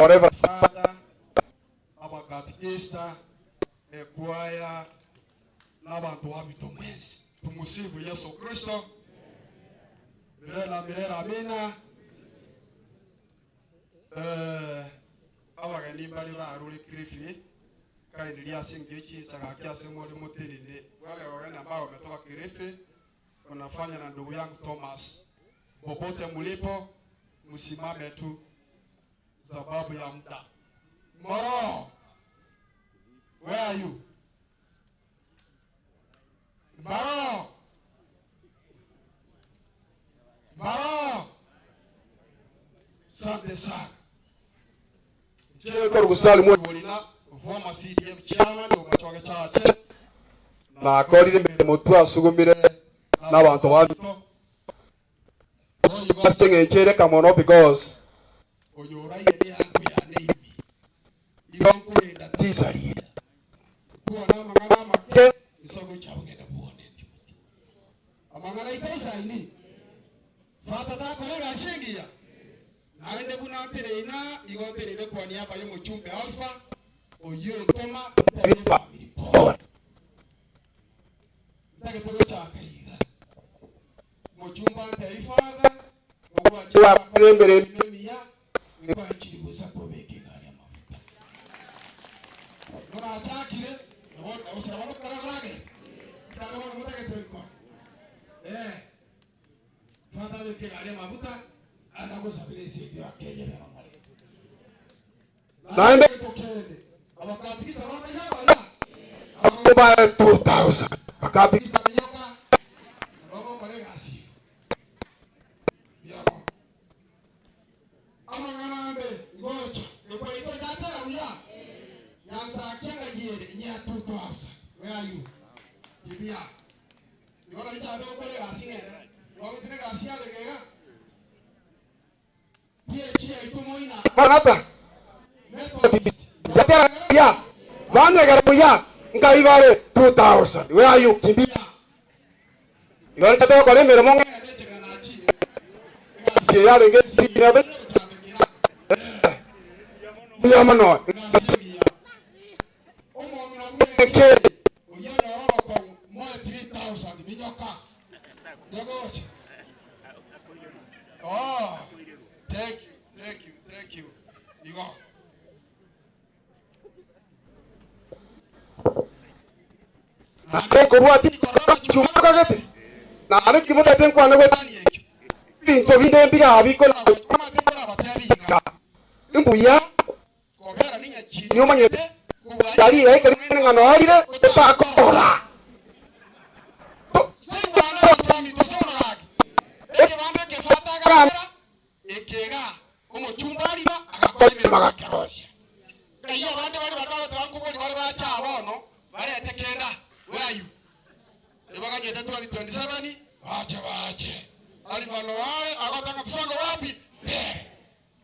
Our Father, abakatikista, ekwaya, na abanto baminto mwensi. Tumusifu Yesu Kristo. Milele na milele amina. Eh, abageni mbare barure Kilifi, kindly ase engencho chinsa gaki ase more motenene. Wale wageni ambao wametoka Kilifi wanafanya na ndugu yangu Thomas, popote mlipo msimame tu sababu ya muda. Moro, where are you? Maro, Maro, sante sana. Nche former CDF chairman omachoge chache nakorire emeremo twasugumire n'abanto baminto ase eng'encho ere kamono because oyo oraire neango yane ime igo nkorenda tisaria kwana amang'ana amake inse gocha bogenda bwone Timothy amang'ana aito aisaini fata takora egasi engiya naende buna ntereina igo ntereine kwa niaba y'omochumbe Alpha oyio ontoma ntebie efamiri pole ntagete gochaka iga Mochumba ntebie Father, ogwancha gwakore emeremo emiya, nkwanchire bosa kobeka egari amafuta. Morachakire, nabo gose nabo motaragoragere, ekero bono motagete nkore. Eh, Father abeke egari amafuta, anagosabera esegi akeyebera omorembe. Naende kende, abakatikisa bamenye abaya, abwo bae 2000 bakatikisa minyoka, nabo bagokora egasi igo. Mbuya mono. Amang'ana ande ngocha, ekwaito ndatera buya, nyansakia ng'ai ere, inyea 2000, where are you? Kimbia. Igo nari chande gokora egasi ng'ende, nwabwate egasi yarenge iga. Maranatha, Yatera buya, banyegera buya, nkaibare 2000. Where are you? Kimbia. Igo nchete gokora emeremo ng'ende egasi eye yarenge esire buya mono. Eke Oh, thank you, thank you, thank you. Igo. Naende korwa chumba naende kimotete nkwane gwetania ekio ebinto binde mbira bikona mbuya Niomanyete riaria ekero ring'ana ng'a norire otakora.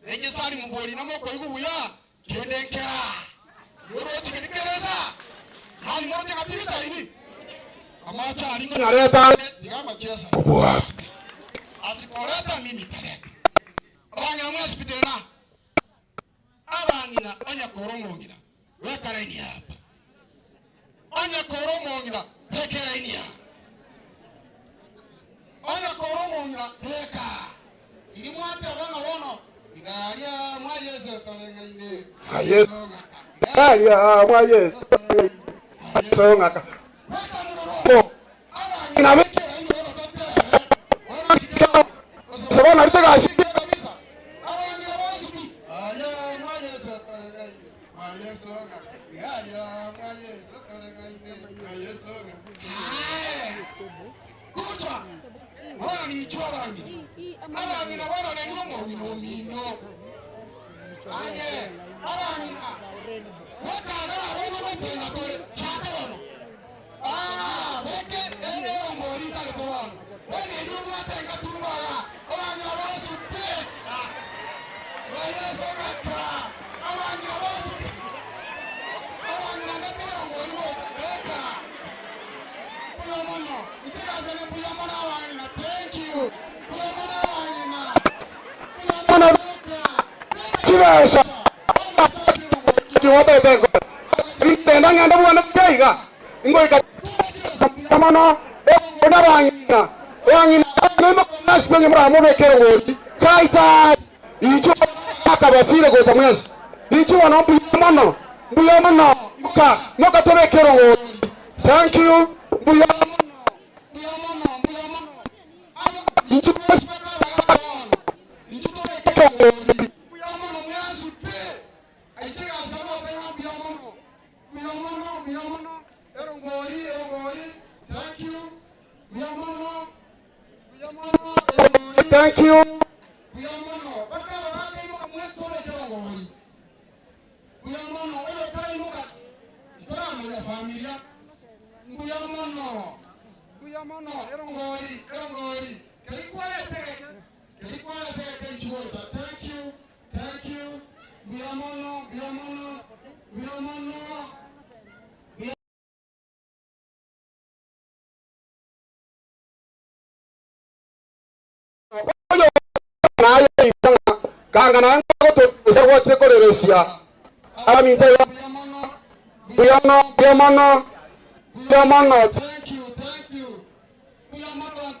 Enyeso ari mobori namokoigwa buya, kende nkera. Moroche kende keresa, yaani moroche ng'a tisaini. Amache aria nkonyareta are, tiga amachesa. Kobua. Asiporeta mimi tareta. Abang'ina mwesipitiri na abang'ina onye kore omong'ina weka laini hapa. Onye kore omong'ina beka elaini aa. Onye kore omong'ina beka. Riria mwateba ng'a bono iga aria mwa Yeso toreng'aine. Yeso ng'aka. Iga aria mwa Yeso toreng'aine. Yeso ng'aka. Beka mororo. Abang'ina beka elaini bono totere. Bono rikero. Gose bono rite gasi kabisa. Abang'ina bonsi pi. Aria mwa Yeso toreng'aine. Mwa Yeso ng'aka. Iga aria mwa Yeso toreng'aine. Mwa Yeso ng'aka. Gocha, bono ninchwe abang'ina, abang'ina barorerwe omong'ina omino. Aye, abang'ina, bwekana abwo bagotenga tore, chaka bono. Ah, beke erongori ntagete bono. Bono erio mwatenga tumbaga, abang'ina bonsi pi. Ah, mwa Yeso ng'aka, abang'ina bonsi pi. Abang'ina ndete erongori gocha, beka. Mbuya mono. Inche gase mbuya mono abang'ina. Thank you. Mbuya mono abang'ina. Mbuya mono beka. Beka chibesa. Naki gwatagete nkore? Rende ng'ende bwane buya iga, ingoika mbuya mono, ekero nabang'ina, bang'ina ase onye moramobeke erongori, kaita inchuo akabasire gocha mwensi. Inchuo bono mbuya mono, mbuya mono, moka, moka tobeke erongori. Thank you, mbuya mono, mbuya mono, mbuya mono. Inchuo mwensi inchuo tobeke erongori. Mbuya mono mwensi pi. Inche gasa noteba mbuya mono, mbuya mono, mbuya mono, erongori, erongori, thank you, mbuya mono, mbuya mono, erongori, thank you, mbuya mono. Bakaba bakaimoka mwensi tobeke erongori, mbuya mono, oyo taraimoka ntoramanya familia, mbuya mono, mbuya mono, erongori, erongori, keri kwaete geke, keri kwaete geke inchuo gocha, thank you. Thank you mbuya mono mbuya mono mbuya mono. Oyo naye ng'a kanga naye ngotosa gwachire koreresia abaminto ya mbuya mono mbuya mono mbuya mono. Thank you thank you mbuya mono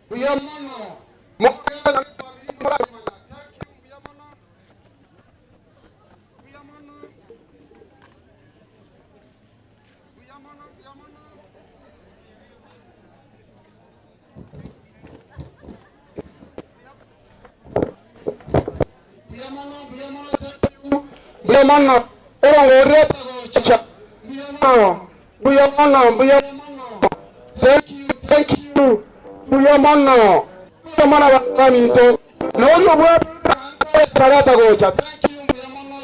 Mbuya mono. Mbuya mono. Erongori etagocha. Mbuya mono, mbuya mono. Thank you, thank you. Mbuya mono. Mbuya mono abaminto. Nori obwate tarata gocha. Thank you, mbuya mono.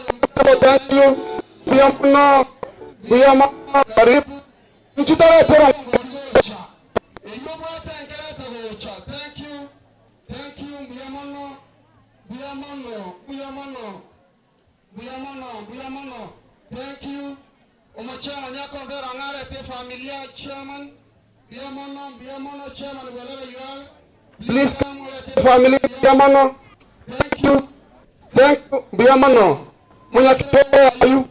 Thank you. Mbuya mono. Mbuya mono. Karibu. Nchitaretera erongori gocha. Eyio obwate enkerete gocha. Thank you. Thank you, mbuya mono. Mbuya mono, mbuya mono. Mbuya mono, mbuya mono. Thank you. Omochairman akombera ng'a arete efamilia chairman. Mbuya mono, mbuya mono chairman wherever you are. Please come orete efamily mbuya mono. Thank you. Thank you. Mbuya mono. Munyakipere ayu.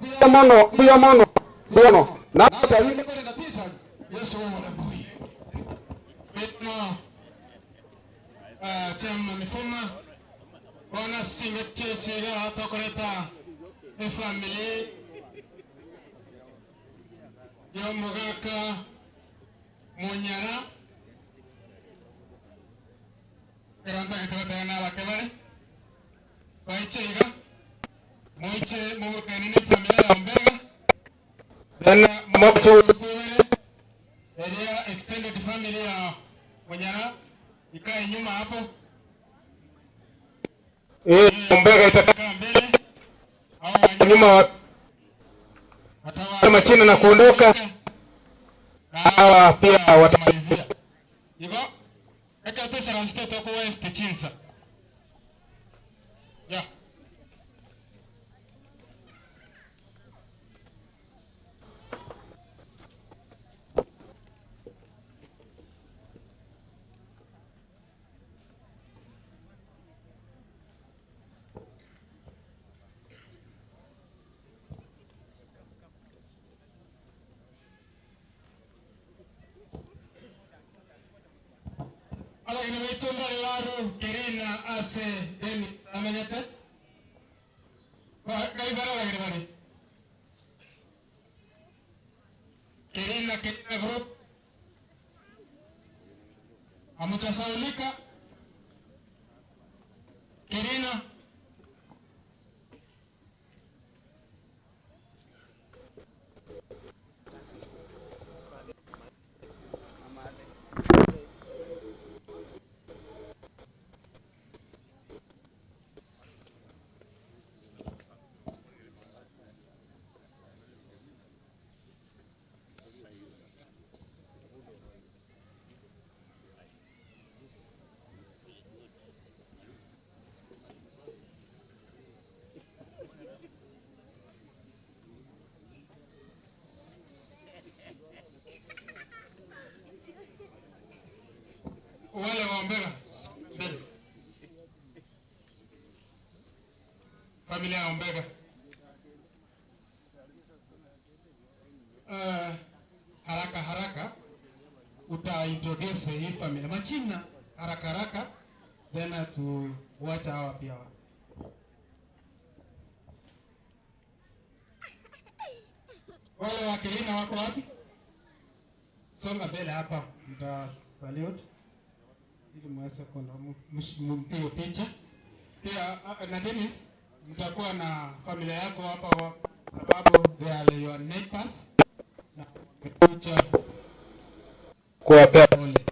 Mbuya mono, mbuya mono, mbuya mono. Na Yesu omulembe. Chairman Fuma, bono ase chingaki echi iga tokoreta efamily y'omogaka Munyara, ekero ntagete goteba na abake bare, baiche iga, moiche moburukane na efamily ya Ombega, then moche eria extended family ya Munyara ikae nyuma hapo. Eh, Ombega itakaa mbele au nyuma machina na kuondoka, hawa pia watamalizia. Igo ekero toisaransete tokowaste chinsa. Yeah. Abageni baito mbare baru kerina ase Dennis amenyete. Ngai bare abageni bare. Kerina Kerina group. Amuchasaulika. Kerina. Wale wa mbele mbele. introduce hii family machina haraka haraka then tuwacha hawa pia. Wale wa Kirina wako wapi? Songa mbele hapa, mta salute ili muweze kuona mpige picha pia. Na Dennis, mtakuwa na familia yako hapa, sababu they are your neighbors na wamekuja kuwapea pole.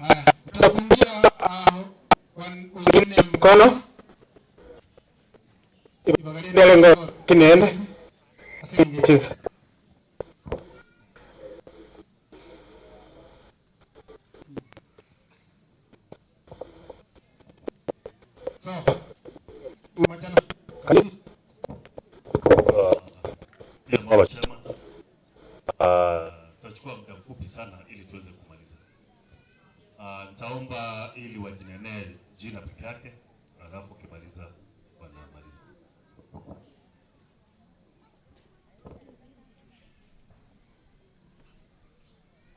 Haya, tutapungia wengine mkono kiniende chinsa. So, Machana, karibu. Pia mwa chama tutachukua muda mfupi sana ili tuweze kumaliza. Nitaomba ili wajinenee jina peke yake, alafu ukimaliza wanamaliza.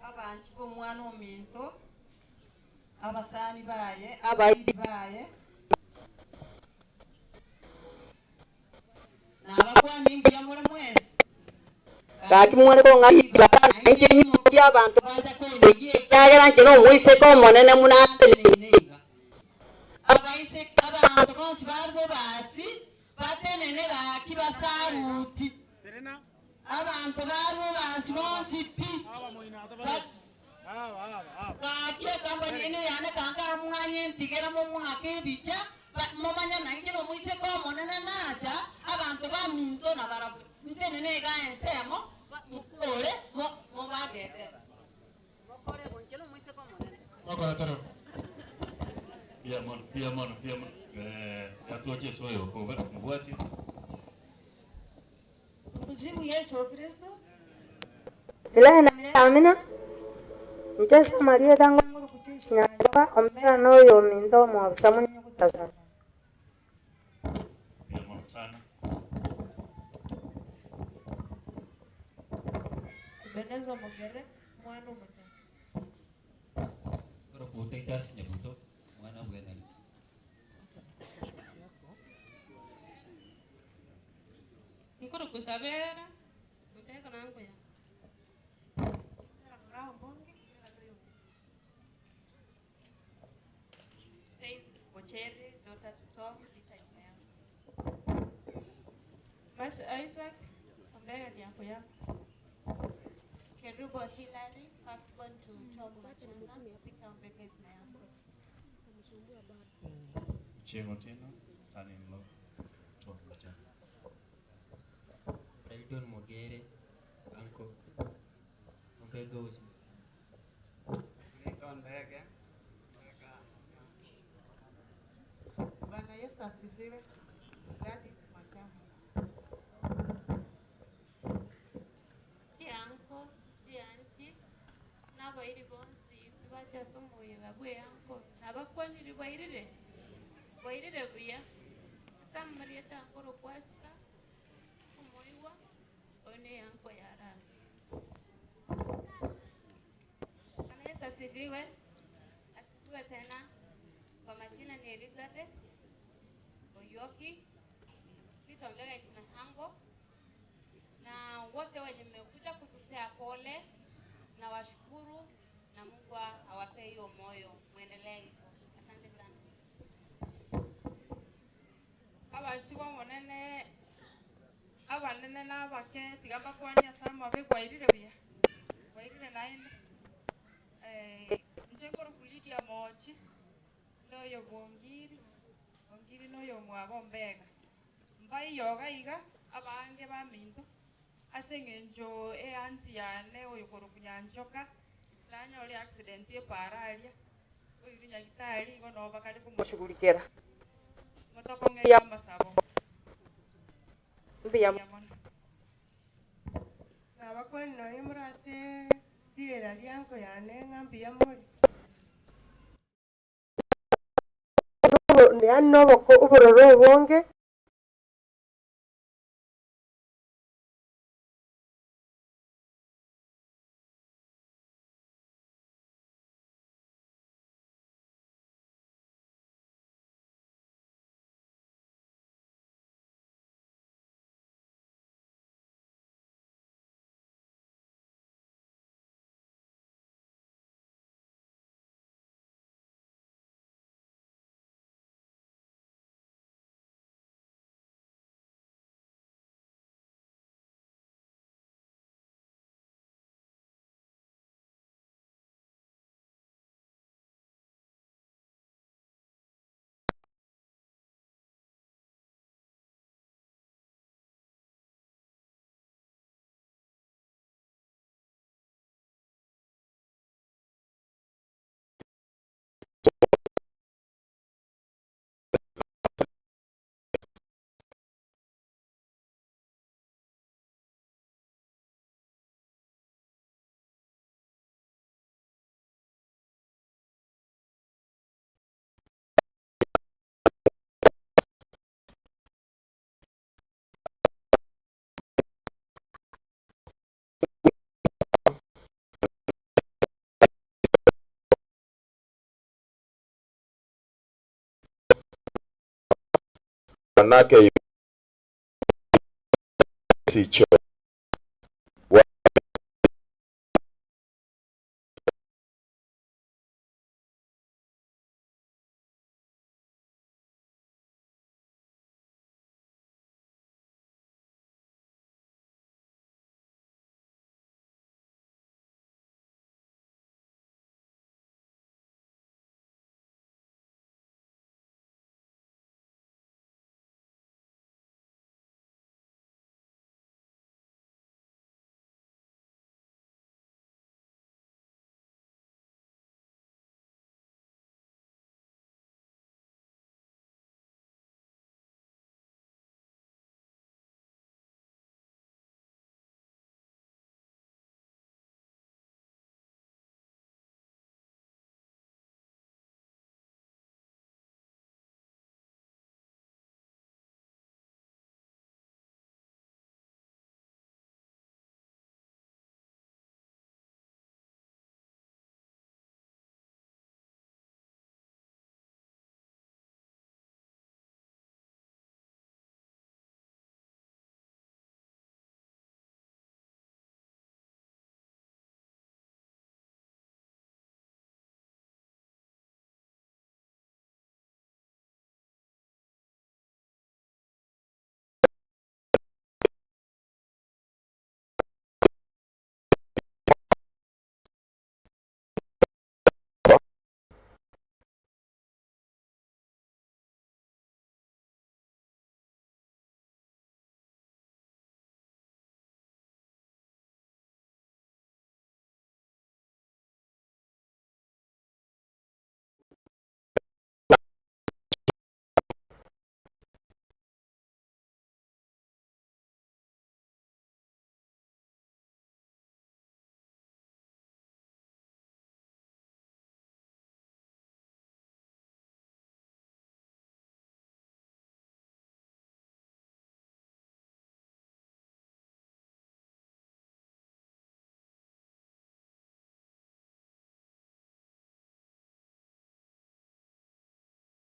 Abanchi b'omwana ominto, abasani baye, abairi baye, nabakwani mbuya more mwensi. Gaki mware kong'aina inche nyimokia abanto bancha kondegia ekiagera inche nomoiseke omonene buna ateneine iga. Abaiseke abanto bonsi barwe basi batenene gaki basaruti. Abanto barwe basi bonsi pi. Gaki ekampani ene yane kanka mwanye ntigera momwake ebicha momanye na inche nomoiseke omonene nacha abanto baminto na barabwo ntenene iga ensemo mokore mobagetere. Mokore inche nomoiseke omonene. Wakora toro. Pia mono, pia mono, pia mono. Yatuachie soyo kwa mbwati. Tukusifu Yesu Kristo. Milele na amina. Nchesa Maria tango kuchisinyanga ombera noyo minto mwabisa munye kutazama. Pia mono sana. Ebeneza Mogere, mwana omochenu. Oro Titus Nyabuto, mwana bwenali. Nkuru kusabera, mbeko nanguya. Faith Bochere, daughter to Tom, Peter Ismail. Mercy Isaac, Ombega ni yako. Kerubo Hilary, firstborn to Tom Machana, Peter Ombega is my uncle. Chieng' Otieno, son-in-law, Tom Machana. Brighton Mogere, uncle. Ombega was Bwana Yesu asifiwe. Gladys Machana. Chianko, chianti, n'abairi bonsi bachasa omuyiga bwe anko nabakwanire bwairire bwairire buya ase ankoro kwasika omoigwa oyo ne anko yarara. Bwana Yesu asifiwe. Asifiwe tena. Kwa majina ni Elizabeth Oyoki, Peter Ombega is my uncle. Na wote wenye mmekuja kutupea pole na washukuru na Mungu awapee hiyo moyo, muendelee hivyo. Asante sana. Abantu bomonene abanene n'abake tiga mbakwanie ase amabe bwairire buya bwairire naende inche nkoroku Lydia Mochi noyo Bongiri Bongiri noyo omwabo Ombega mbaiyoga iga abange baminto ase eng'encho eanti yane oyo koroku Nyanchoka nanyore accident epara aria oiru nyagitari igo no bakare komoshughulikera motokong'eria amasabo mbuya mono. Nabakwani nonye muri ase riera rianko yane ng'a mbuya more. Yaani noboko obororo obonge. Na KCC.